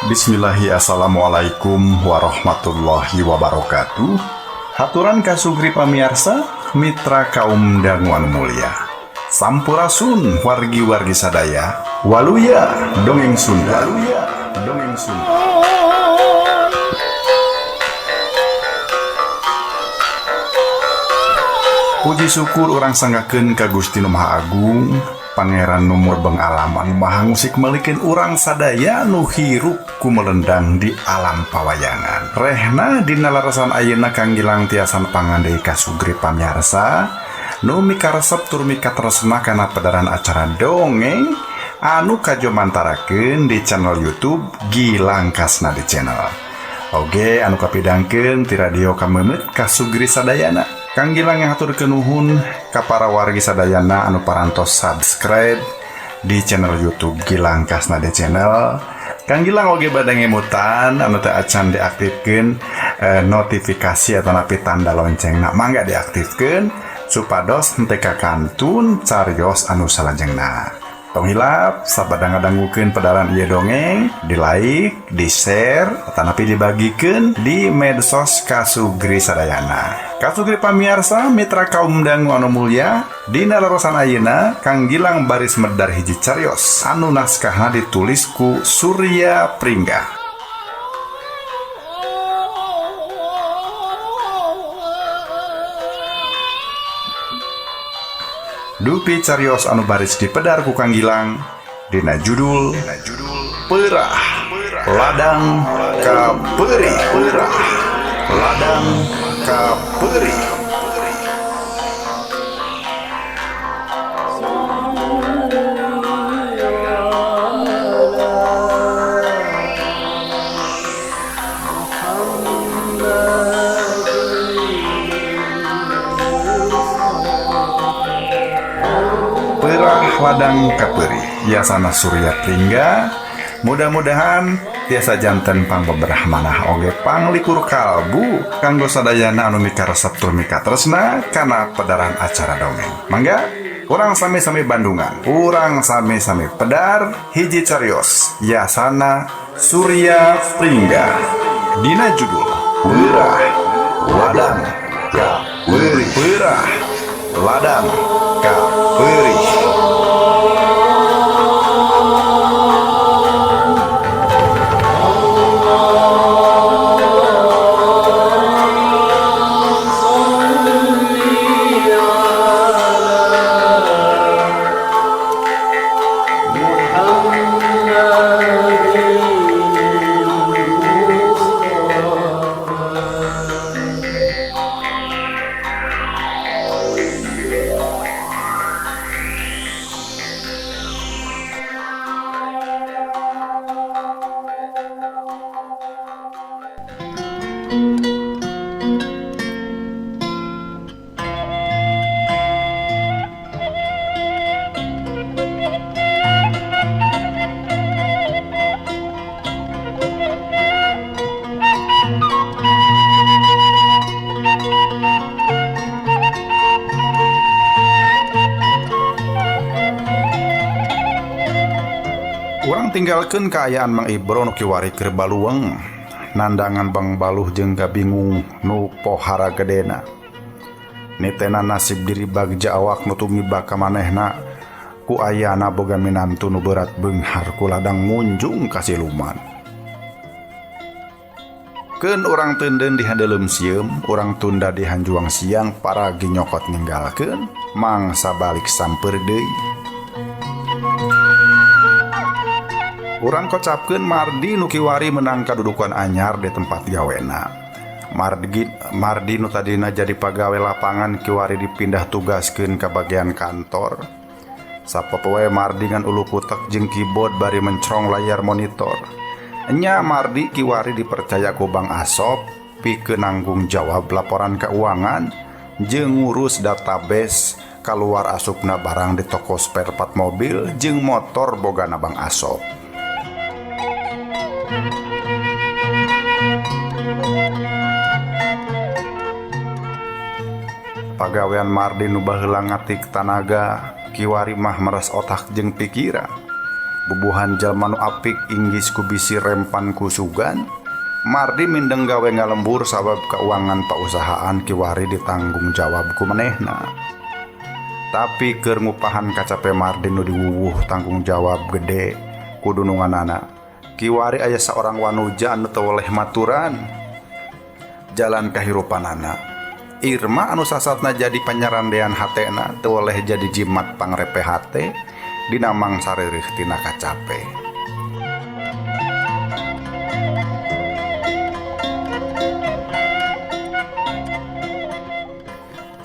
Bismillahi assalamualaikum warahmatullahi wabarakatuh. Haturan kasugri pamiarsa mitra kaum dangu anu mulia. Sampurasun wargi-wargi sadaya. Waluya dongeng Sunda. Waluya dongeng Sunda. Puji syukur urang sanggakeun ka Gusti Nu Maha Agung, Pangeran nu murbeng alam anu maha ngusik melikeun urang sadaya nu hirup ku melendang di alam pawayangan. Rehna dina larasan ayeuna Kang Gilang tiasa nepangan deui kasugri pamiarsa nu mikaresep tur mikatresna kana pedaran acara dongeng anu kajomantarakeun di channel YouTube Gilang Kasnadi Channel. Oge anu kapidangkeun ti radio Kamemet kasugri sadayana. Kang Gilang ngahaturkeun nuhun ka para wargi sadayana anu parantos subscribe di channel YouTube Gilang Kasnadi Channel. Kang Gilang oge bade ngemutan anu teu acan diaktifkeun notifikasi atau napi tanda loncengna, mangga diaktifkeun supados henteu kakantun carios anu salajengna. Tong hilap sabada ngadangukeun pedaran ieu dongeng, di like, di share, atanapi dibagikeun di medsos kasugri sadayana. Kasugri pamiarsa mitra kaum dangu anu mulya, dina larasan ayeuna Kang Gilang baris medar hiji carios anu naskahna ditulis ku Surya Pringga. Dupi carios anu baris dipedar ku Kang Gilang dina judul Peurah Ladang Kapeurih. Peurah Ladang Kapeurih. Peurah Ladang Kapeurih yasana Surya Pringga. Mudah-mudahan tiasa janten pangbeberah manah oge panglikur kalbu kanggo sadayana anu mikaresep tur mikatresna kana pedaran acara dongeng. Mangga urang sami-sami Bandungan, urang sami-sami pedar hiji carios yasana Surya Pringga dina judul Peurah Ladang Kapeurih. Peurah Ladang Kapeurih. Urang tinggalkeun kaayaan Mang Ibro nu kiwari keur balueng, nandangan Bang Baluh jeung kabingung nu pohara gedena. Nitena nasib diri bagja awak nu tumibak ka manehna ku ayana boga minantu nu berat beunghar ku ladang ngunjung ka siluman. Keun urang teunden di handeuleum sieum, urang tunda di hanjuang siang paragi nyokot ninggalkeun mangsa balik sampeur deui. Urang kocapkeun Mardi nu kiwari menang kadudukan anyar di tempat gawena. Mardi nu tadina jadi pagawe lapangan kiwari dipindah tugaskeun ka bagian kantor. Sapopoe Mardi ngan ulu kutek jeung keyboard bari mencrong layar monitor. Nya Mardi kiwari dipercaya ku Bang Asop pikeun nanggung jawab laporan keuangan jeung ngurus database kaluar asupna barang di toko spare part mobil jeung motor bogana Bang Asop. Pagawean Mardi nu baheula ngatik tanaga kiwari mah meres otak jeung pikiran. Bubuhan jalma nu apik inggis ku bisi rempan ku sugan. Mardi mindeng gawe ngalembur sabab keuangan pausahaan kiwari ditanggung jawab ku manehna. Tapi keur ngupahan kacape Mardi nu diwuwuh tanggung jawab gede ku dununganana. Kiwari aya saorang wanuja anu teu weleh maturan jalan kahirupanana. Irma anu sasatna jadi panyarandean hatena teu weleh jadi jimat pangrepe hate dina mangsa reureuh tina kacape.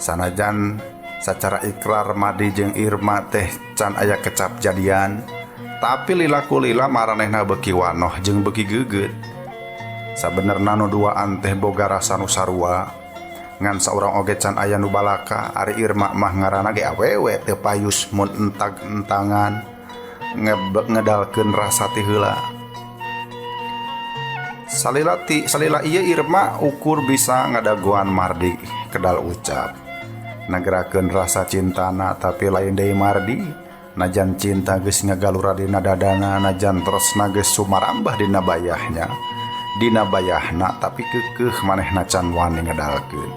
Sanajan sacara ikrar Mardi jeung Irma teh can aya kecap jadian, tapi lila kulila maranehna beuki wanoh jeung beuki geugeut. Sabenerna nu duaan teh boga rasa nu sarua, ngan saurang oge can aya nu balaka. Ari Irma mah ngaranna ge awewe teu payus mun entag-entangan ngedalkeun rasa ti heula. Salila ieu Irma ukur bisa ngadagoan Mardi kedal ucap. Nagerakeun rasa cintana tapi lain deui Mardi. Najan cinta geus ngagalura dina dadana, najan tresna geus sumarambah dina bayahnya. Dina bayahna tapi keukeuh manehna can wani ngedalkeun.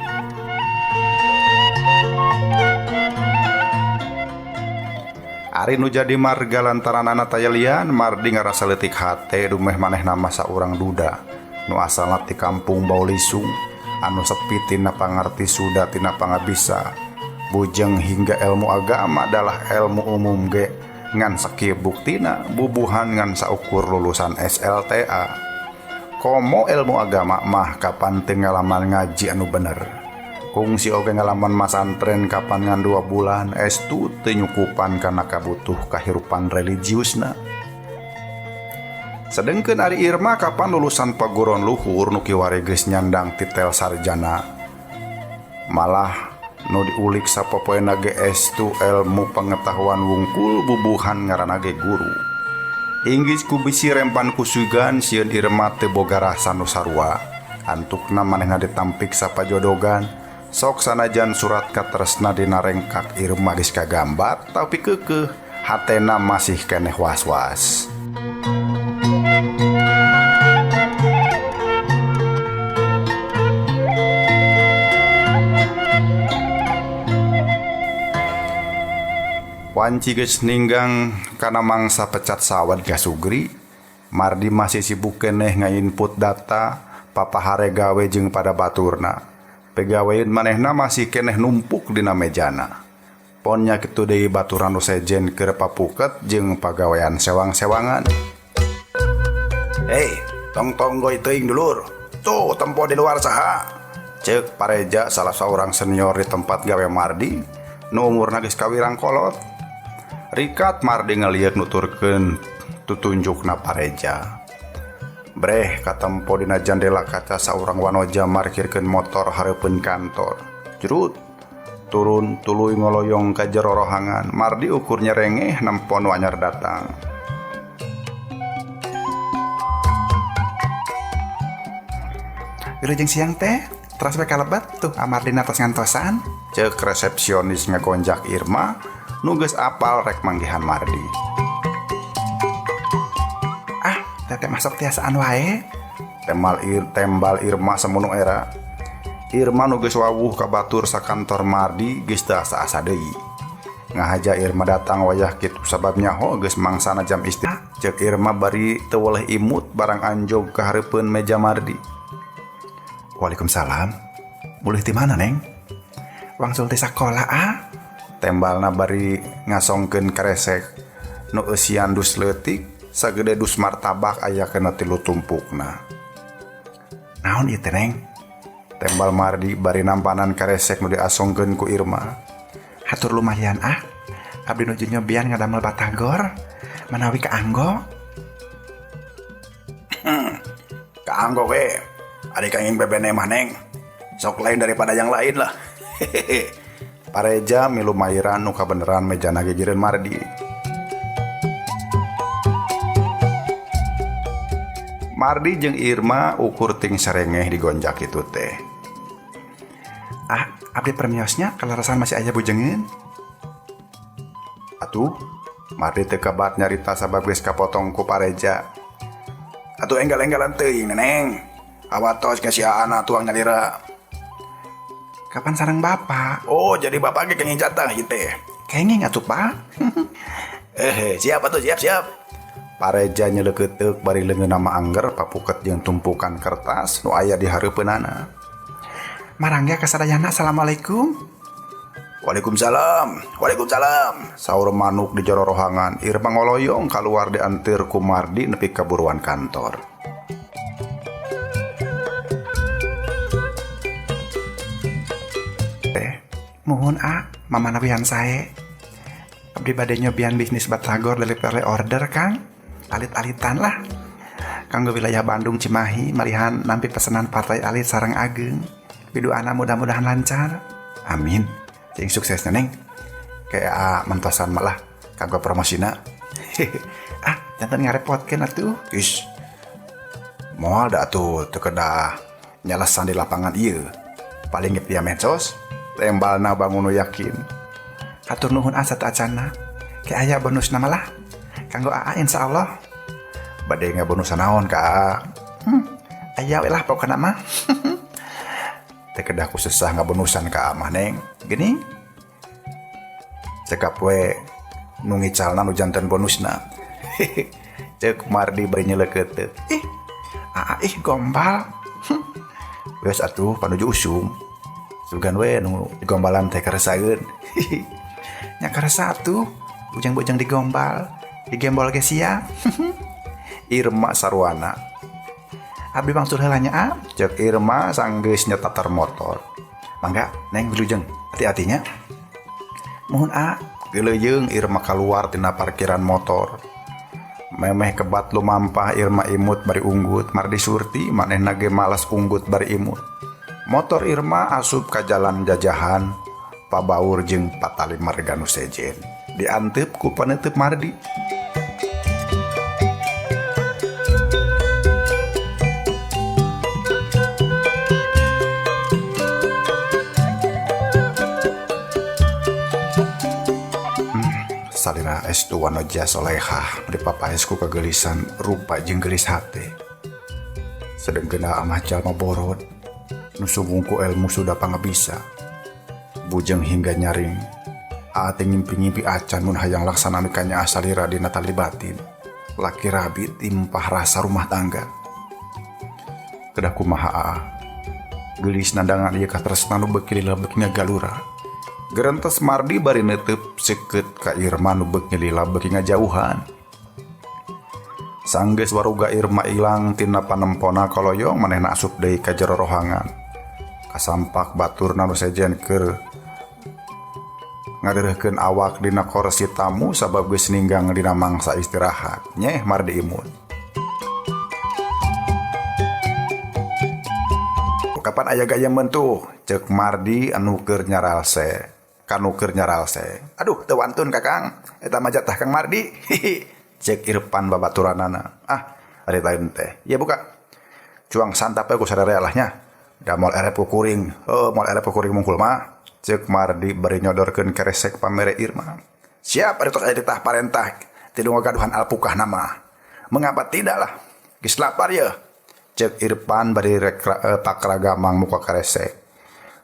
Ari nu jadi marga lantaranana tayalian, Mardi ngarasa leutik hate dumeh manehna mah saurang duda nu asalna ti kampung Baulisung anu sepi tina pangarti suda tina pangabisa bujeng hingga ilmu agama adalah ilmu umum ge ngan sakieu buktina bubuhan ngan saukur lulusan SLTA. Komo ilmu agama mah kapan teu ngalaman ngaji anu bener. Kungsi oge ngalaman masantren kapan ngan 2 bulan estu teu nyukupan kana kabutuh kahirupan religiusna. Sedengkeun ari Irma kapan lulusan paguron luhur nu kiwari geus nyandang titel sarjana. Malah nu diulik sapopoena ge estu ilmu pengetahuan wungkul bubuhan ngaranna ge guru. Inggis ku bisi rempan ku sugan sieun Irma teu boga rasa nu sarua. Antukna manehna ditampik sapajodogan. Sok sanajan surat katresna dina rengkak Irma geus kagambar tapi keukeuh hatena masih keneh was-was. Wanci geus ninggang kana mangsa pecat sawad ka Sugri, Mardi masih sibuk keneh ngainput data papahare gawe jeung pada baturna. Pegaweun manehna masih keneh numpuk dina mejana. Ponnya kitu deui baturan nu sejen keur papuket jeung pagawean sewang-sewangan. Hei, tong-tong goy teuing dulur. Tuh tempo di luar saha? Ceuk Pareja salah saurang senior di tempat gawe Mardi nu umurna geus kawirang kolot. Rikat Mardi ngelieur nuturkeun tutunjukna Pareja. Breh katempo dina jandela kaca saurang wanoja markirkeun motor hareupeun kantor. Jrut turun tuluy ngoloyong ka jero rohangan. Mardi ukur nyerengeh nempo nu anyar datang. Wilujeng siang teh, teras we kalebat tuh Amardina tos ngantosan. Ceuk resepsionis ngagonjak Irma nu geus apal rek manggihan Mardi. Ah, teteh masuk tiasaan wae. Tembal Irma samono era. Irma nu geus wawuh ka batur sakantor Mardi geus teu asa-asa deui. Ngahaja Irma datang wayah kitu sabab nyaho geus mangsana jam istirahat. Ceuk Irma bari teu weleh imut barang anjog ka hareupeun meja Mardi. Waalaikumsalam. Boleh di mana, Neng? Wangsul ti sakola, ah. Tembalna bari ngasongkeun karesek nu eusian dus leutik sagede dus martabak aya kana 3 tumpukna. Naon ieu teh, Neng? Tembal Mardi bari nampanan karesek nu diasongkeun ku Irma. Hatur lumayan, ah. Abdi nuju nyobian ngadamel batagor. Manawi kaanggo? Kaanggo we. Ari kanging bebene mah, Neng. Sok lain daripada yang lain lah. Hehehe. Pareja milu mairan nu kabeneran mejana gigireun Mardi. Mardi jeung Irma ukur ting serengeh digonjak kitu teh. Ah, abdi permiosnya kalarasan masih aya bujengeun. Atuh, Mardi teu kabat nyarita sabab geus kapotong ku Pareja. Atuh enggal-enggalan teuing Neneng. Awatos ka si Aana tuang nyalira. Kapan sareng bapak? Oh, jadi bapak ge kenging jatah ieu teh. Kenging atuh Pak. Siap atuh, siap siap. Pareja nyeleukeuteup bari leungeunna mah angger papuket jeung tumpukan kertas nu aya di hareupeunana. Marangga kasadayana, assalamualaikum. Waalaikumsalam. Waalaikumsalam. Saur manuk di jero rohangan, Irma ngoloyong kaluar dianteur ku Mardi nepi ka buruan kantor. Muhun a, mama nawian sae. Abdi bade nyobian bisnis batagor delivery order Kang. Alit-alitan lah. Kanggo wilayah Bandung Cimahi malihan nampi pesanan partai alit sareng ageng. Piduana mudah-mudahan lancar. Amin. Cing suksesnya Neng. Kayak mentosan malah kanggo promosina. Ah, jantan ngarepotkeun atuh. Is. Moal da atuh teu kedah nyalesan di lapangan ieu. Paling ge pia medsos. Tembalna bangun yakin. Hatur nuhun asa acana. Ke aya bonus nama lah. Kanggo AA insyaallah. Bade ngabonusan naon ka AA? Aya we lah pokona mah. Teu kedah ku sesah ngabonusan ka AA mah Neng. Gini. Cekap we nu ngicalna nu janten bonusna. Ceuk Mardi bari nyeleukeuteup. Ih, AA ih gombal. Geus atuh panuju usum. Sugan we nu digombalan teh karesaeun. Nya karesa atuh, bujang-bujang digombal, digembol ge sia. Irma sarwana. Abdi maksud heula nya, A. Ceuk Irma sanggeus nyetatar motor. Mangga Neng wilujeng, hati-hatinya. Muhun A. Geuleuyeung Irma kaluar tina parkiran motor. Memeh kebat lumampah Irma imut bari unggut, Mardi Surti manehna ge malas unggut bari imut. Motor Irma asup ka jalan jajahan, pabaur jeung patali marga nu sejen. Diantep ku paneuteub Mardi. Salira estu wanoja solehah di papaesku kegelisan rupa jeung gelis hate. Sedengkeun amah jalma borod, nu sungkungku ilmu sudah pangabisa. Bujeng hingga nyaring, aa teh ngimpi-ngimpi acan mun hayang laksana mikanya asalira dina tali batin. Laki rabi timpah rasa rumah tangga. Kedah kumaha aa. Geulis nandangan ieu katresnan nu beuki lila beuki ngagalura. Gerentes Mardi bari neuteub seukeut ka Irma nu beuki lila beuki ngajauhan. Sanggeus waruga Irma ilang tina panempona koloyong manehna asup deui ka jero rohangan. Kasampak baturna nu sejen keur ngadeureuhkeun awak dina korsi tamu sabab geus ninggang dina mangsa istirahat. Nyeh Mardi imut. Kapan aya gaya mentuh? Ceuk Mardi anu keur nyaralse. Kanu keur nyaralse. Aduh, teu wantun Kakang. Eta mah jatah Kang Mardi. Cek Irfan babaturanana. Ah, ari lain teh. Ieu buka. Cuang santap we ku sararea lah nya. Da moal erep ku kuring. Heuh, moal erep ku kuring mungkul mah. Ceuk Mardi bari nyodorkeun keresek pamere Irma. Siap ari tos aya ditah parentah ti nu ngagaduhan alpukah nama. Mengapa tidak lah? Geus lapar ye. Ceuk Irfan bari pakragamang muka keresek.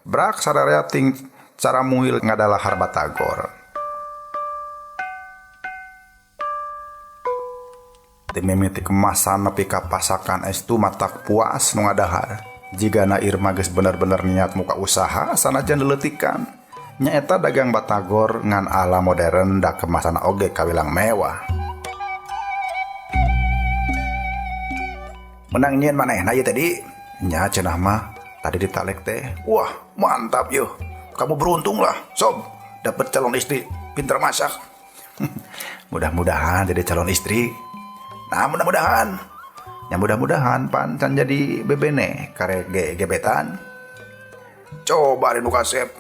Brak sararea ting cara muil ngadalahar batagor. Timimiti kemasan nepi ka pasakan estu matak puas nu ngadahar. Jigana Irma geus bener-bener niat muka usaha sanajan leuleutikan. Nyaeta dagang batagor ngan ala modern da kemasan oge kawilang mewah. Menang nyieun manehna ieu tadi? Nya cenah mah tadi ditalek teh. Wah, mantap yeuh. Kamu beruntung lah, sob, dapet calon istri pintar masak. Mudah-mudahan jadi calon istri. Nah, mudah-mudahan. Ya mudah-mudahan pan can jadi bebene kare gebetan. Coba rindu kasep.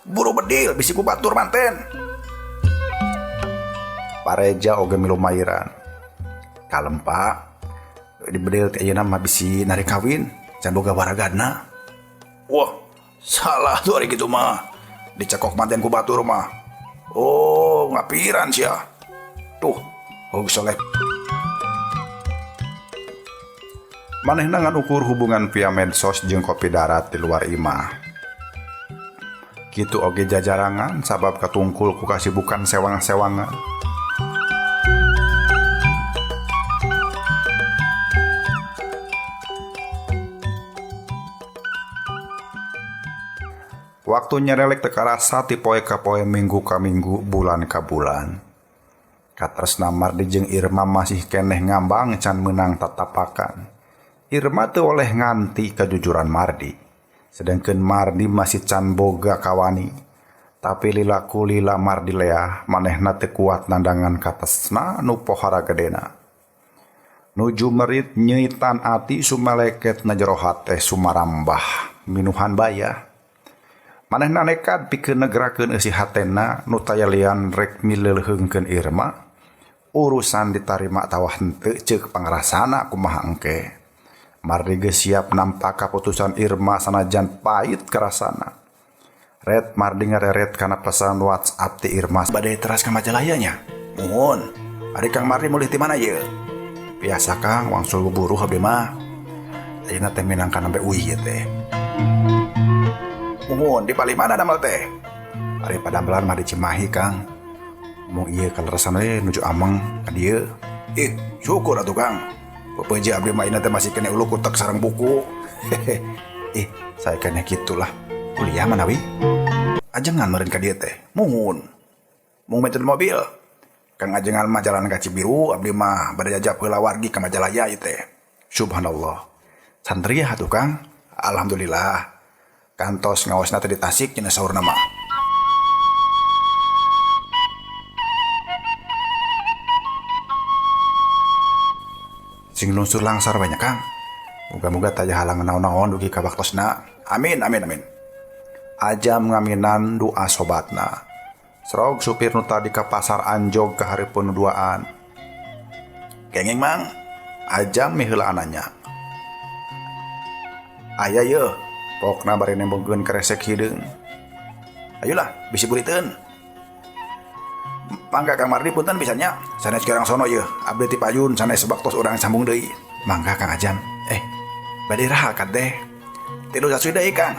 Buru bedil bisi ku batur manten. Pareja oge milumairan. Kalem Pak. Di bedil teh ayeuna mah bisi narik kawin, can boga waragadna. Wah, salah tuh hari gitu mah. Dicekok manten ku batur mah. Oh, ngapiran sia. Tuh, hog soleh. Manehna ngan ukur hubungan via medsos jeung kopi darat di luar imah. Kitu oge jajarangan sabab katungkul ku kasibukan sewang-sewangan. Waktu nyerelek teu karasa ti poe ka poe, minggu ka minggu, bulan ka bulan. Katresna Mardi jeung Irma masih keneh ngambang can meunang tatapakan. Irma teu oleh nganti kejujuran Mardi. Sedangkan Mardi masih can boga kawani. Tapi lila kulila Mardi leah manehna teu kuat nandangan katresna nu pohara gedena. Nuju merit nyeuitan ati sumaleket na jero hate sumarambah minuhan bayah. Manehna nekat pikeun negrakeun eusi hatena nu taya lian rek mileuleheungkeun Irma. Urusan ditarima atawa henteu ceuk pangrasana kumaha engke. Mardi geus siap nampak kaputusan Irma sanajan pahit karasana. Red Mardi ngareret kana pesan WhatsApp ti Irma. Bade teras ka Majalaya nya? Muhun. Ari Kang Mardi mulih ti mana ieu? Biasa Kang, wangsul buruh abdi mah. Ayeuna teh minangka nembe uih ieu teh. Muhun, di palih mana damel teh? Ari padambelan mah di Cimahi Kang. Mung ieu kaleresan we nuju ameng ka dieu. Ih, syukur atuh Kang. Pepeje abdi mah teh masih kene ulu kutek sareng buku. Ih, saya kene kitulah. Kuliah manawi? Ajengan meureun ka dieu teh. Muhun. Mung metode mobil. Kang ajengan mah jalan ka Cibiru, abdi mah bade jajap heula wargi ka Majalaya ieu teh. Subhanallah. Santri atuh Kang. Alhamdulillah. Kantos ngaosna teh di Tasik cenah saurna mah. Sing lungsur langsar banyak Kang. Moga-moga taya halangan naon-naon dugi ka waktosna. Amin amin amin. Ajam ngaminan doa sobatna. Serog supir nu tadi ka pasar anjog ka hareupeun duaan. Kenging Mang, Ajam miheulaan nanya. Aya yeuh, pokna bari nembongkeun kresek hideung. Ayolah, bisi buriteun. Mangga Kang Mardi punten pisannya. Sanes kirang sono yeuh, abdi ti payun sanes baktos urang sambung deui. Mangga Kang Ajam. Bade raha ka teh? Tilu sasui deui Kang.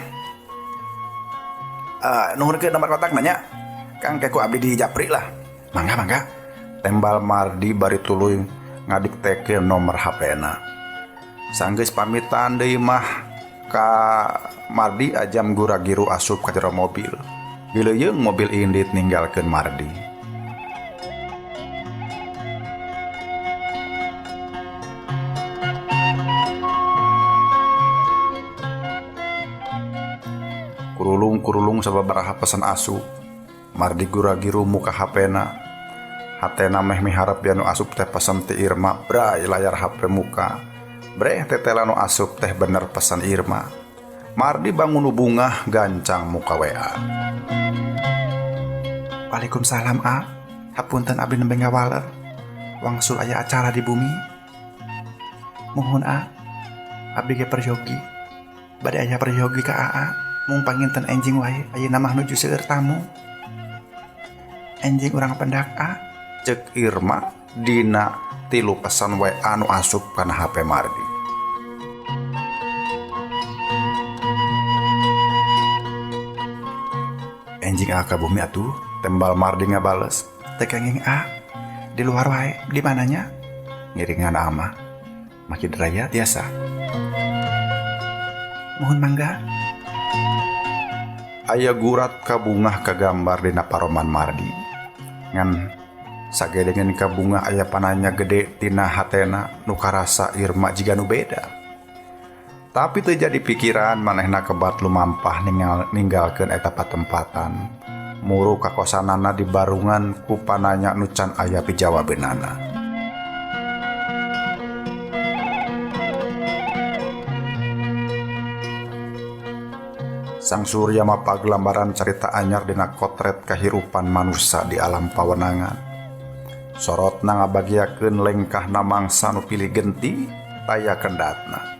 Nuhunkeun nomor kontak nanya. Kang keku abdi di Japri lah. Mangga mangga. Tembal Mardi bari tuluy ngadiktekeun nomor HP-na. Sanggeus pamitan deui mah ka Mardi, Ajam gura-giru asup ka jero mobil. Dileuyeung mobil indit ninggalkeun Mardi. Kurulung-kurulung sababaraha pesan asup. Mardi gura-giru muka HP-na. Hatena meh miharep nu asup teh pesan ti Irma. Bray layar HP muka. Breh tetela nu asup teh bener pesan Irma. Mardi bangun bungah gancang muka WA. Waalaikumsalam A. Hapunten abdi nembe ngawaler. Wangsul aya acara di bumi. Muhun A. Abdi ge peryogi. Bade aya peryogi ka AA. Mung panginten enjing wae ayeuna mah nuju seueur tamu. Enjing urang pendak A. Cek Irma dina tilu pesan WA nu asup kana HP Mardi. Enjing A ka bumi atuh, tembal Mardi ngabales. Teu kenging A, di luar wae, di mananya? Ngiringan ama. Masjid Raya tiasa. Mohon mangga. Aya gurat kabungah kagambar dina paroman Mardi. Ngan sagedengeun kabungah aya pananya gede tina hatena nu karasa Irma jiga nu beda. Tapi teu jadi pikiran manehna kebat lumampah ninggalkeun eta patempatan. Muru kakosanana di barungan ku pananya nu can aya pijawabeunana. Sang Surya mapag lambaran carita anyar dina kotret kahirupan manusa di alam pawenangan. Sorotna ngabagiakeun lengkahna mangsa nu pilih genti taya kendatna.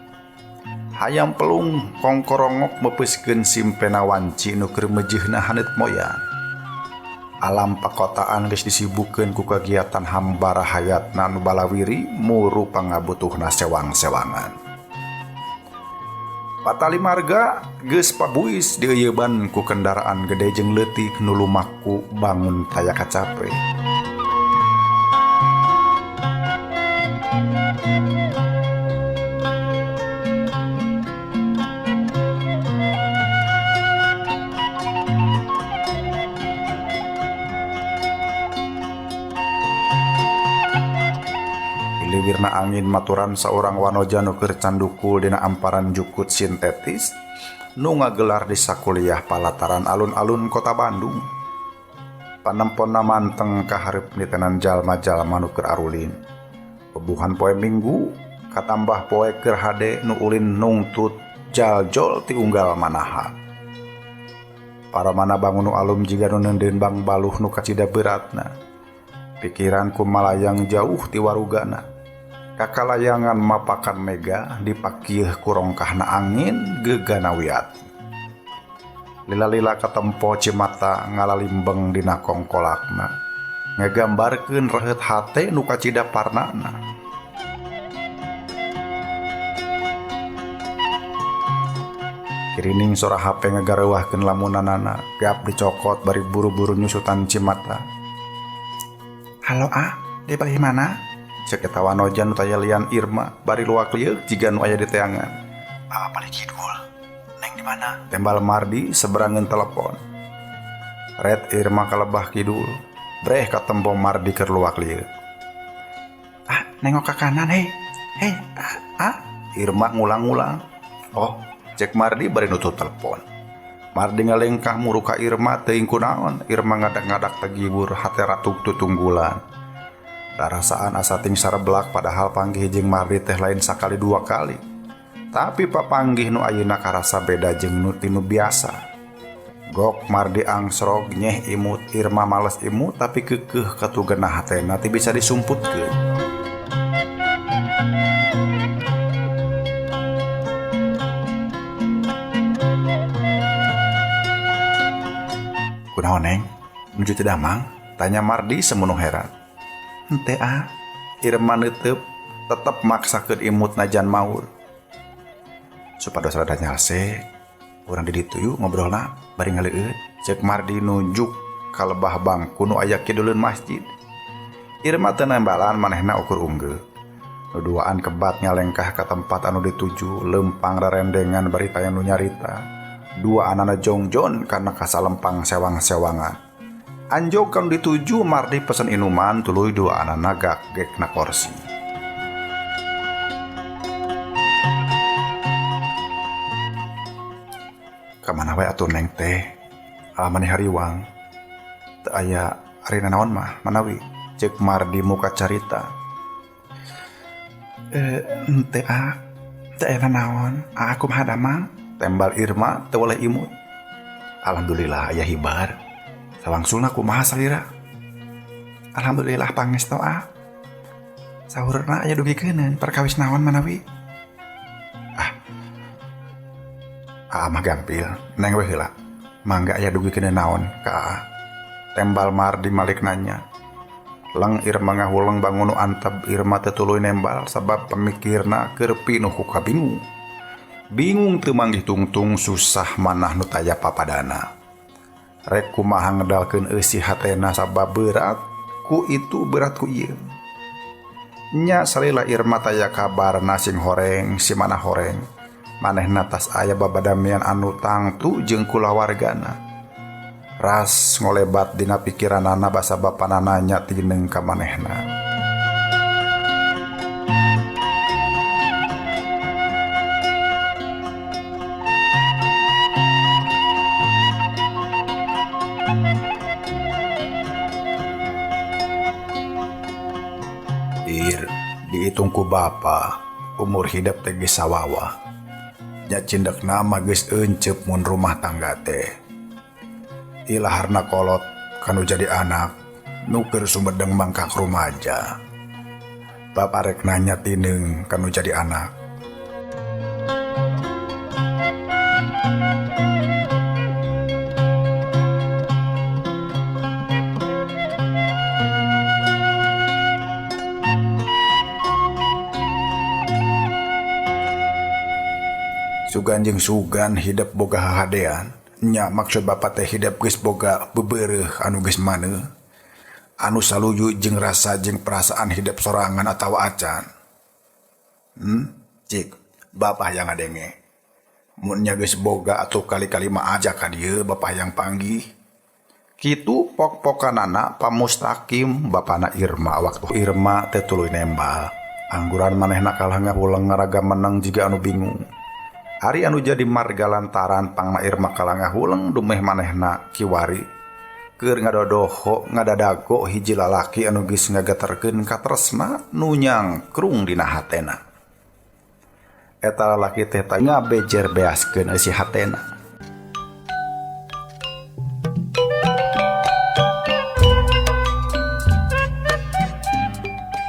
Hayam pelung kongkorongok meupeuskeun simpena wanci nu keur meujeuhna haneut moyan. Alam pakotaan geus disibukeun ku kagiatan hambara hayatna nu balawiri muru pangabutuhna sewang-sewangan. Patali marga geus pabuis dieuyeban ku kendaraan gede jeung leutik nu lumaku bangun taya kacape. Liwirna angin maturan saurang wanoja nu keur candukul dina amparan jukut sintetis nu ngagelar di sakuliah palataran alun-alun kota Bandung. Panempona manteng ka hareup nitenan jalma-jalma nu keur arulin. Pebuhan poe Minggu katambah poe keur hade nu ulin nungtut jaljol ti unggal manaha. Para mana bangun nu alum jiga nu neundeun bang baluh nu kacida beratna. Pikiranku malayang jauh ti warugana. Kakalayangan mapakan mega dipakieuh ku rongkahna angin gegana wiat. Lila-lila katempo cimata ngalalimbeng dina kongkolakna. Ngagambarkeun reheut hate nu kacida parnana. Kirining sora HP ngagareuwahkeun lamunanana, gap dicokot bari buru-buru nyusutan cimata. Halo ah, di palih mana? Cek eta wanoja nu taya lian Irma bari luak lieuk jiga nu aya di teangan. Aa palih kidul. Neng di mana? Tembal Mardi seberangeun telepon. Red Irma kalebah kidul. Breh katempo Mardi keur luak lieuk. Ah, nengok ke kanan hei. Hei, ah, ah. Irma ngulang-ngulang. Oh, cek Mardi bari nutup telepon. Mardi ngalengkah muru ka Irma teuing kunaon. Irma ngadak-ngadak tegibur hate ratuk tutunggulan. Rarasaan asa ting sareblak padahal panggih jeung Mardi teh lain sakali dua kali. Tapi papanggih nu ayeuna karasa beda jeung nu tinu biasa. Gok Mardi angsrog nyeh imut, Irma males imut tapi keukeuh katugenah hatena teu bisa disumputkeun. Kunaon neng? Nuju teu damang? Tanya Mardi semenuh heran. Henteu ah. Irma neuteub tetep maksakeun imut najan maur. Supados rada nyalse, urang di ditu yuk ngobrolna bari ngaleueut. Ceuk Mardi nunjuk ka lebah bangku nu aya kiduleun masjid. Irma teu nembalan manehna ukur unggeuh. Nu duaan kebat ngalengkah ka tempat anu dituju, lempang rarendengan bari taya nu nyarita. Dua anana jongjon kana kasalempang sewang-sewangan. Anjog kanu dituju Mardi pesen inuman tuluy dua anana gak-gek na korsi. Kamana wae atuh neng teh? Alamani hariwang. Teu aya ari nanaon mah manawi? Ceuk Mardi muka carita. Henteu ah. Teu aya nanaon. Ah, kumaha damang? Tembal Irma teu weleh imut. Alhamdulillah aya hibar. Sawangsulna kumaha salira? Alhamdulillah pangestu ah. Sahurna aya dugikeun perkawis naon manawi? Ah. Aa mah gampil, neng we heula. Mangga aya dugikeun naon ka aa. Tembal Mardi malik nanya. Leng Irma ngahuleng bangun nu antep, Irma teu tuluy nembal sabab pamikirna keur pinuh ku kabingung. Bingung teu manggih tungtung susah manah nu taya papadana. Rek kumaha ngedalkeun eusi hatena sabab berat ku itu berat ku ieu. Nya salila Irma taya kabarna sing horeng si manah horeng. Manehna tas aya babadamian anu tangtu jeung kulawargana. Ras ngolebat dina pikiranana basa bapana nanya tineng ka manehna. Ir, dihitung ku bapa, umur hidup teh geus sawawa. Nya cindek nama geus eunceup mun rumah tangga teh. Ilaharna kolot kanu jadi anak, nu keur sumedeng mangkak rumaja. Bapa rek nanya tineung kanu jadi anak. Sugan jeung sugan hidep boga hahadean. Nya maksud bapak teh hidep geus boga bebereuh anu geus maneuh. Anu saluyu jeung rasa jeung perasaan hidep sorangan atawa acan. Cik, bapak yang ngadenge. Mun nya geus boga atuh kali-kali mah aja ka dieu bapak yang panggih. Kitu pok-pokanana Pa Mustakim bapana Irma waktu Irma teh tuluy nembal. Angguran manehna kalah ngahuleng ngaraga menang jiga anu bingung. Ari anu jadi marga lantaran pangna Irma kalah ngahuleng dumeh manehna kiwari. Keur ngadodoho ngadadago hiji lalaki anu geus ngageterkeun katresna nu nyangkrung dina hatena. Eta lalaki teh ngabejer beaskeun eusi hatena.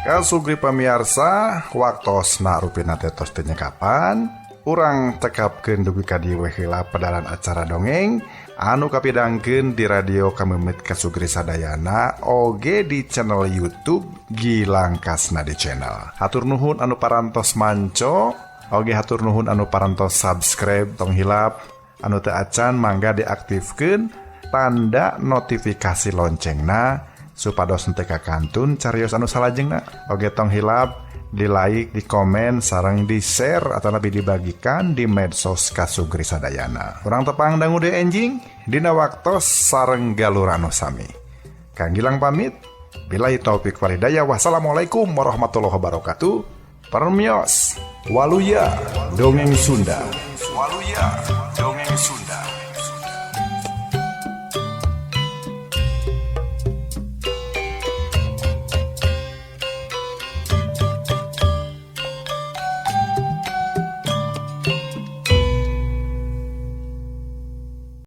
Kasugri pamiarsa, waktosna rupina teh tos teu nyekapan. Urang tekapkeun dugi ka dieu we heula padaran acara dongeng anu kapidangkeun di radio Kameumit Kasugri Sadayana oge di channel YouTube Gilang Kasnadi Channel. Hatur nuhun anu parantos manco, oge hatur nuhun anu parantos subscribe, tong hilap anu teu acan mangga diaktifkeun tanda notifikasi loncengna supados henteu kakantun carios anu salajengna. Oge tong hilap di like, di komen, sareng di share atau lebih dibagikan di medsos Kasugri Sadayana. Urang tepang dangu deui enjing dina waktos sareng galur anu sami. Kang Gilang pamit. Billahi taufik walhidayah. Wassalamualaikum warahmatullahi wabarakatuh. Permios. Waluya Dongeng Sunda. Waluya Dongeng Sunda.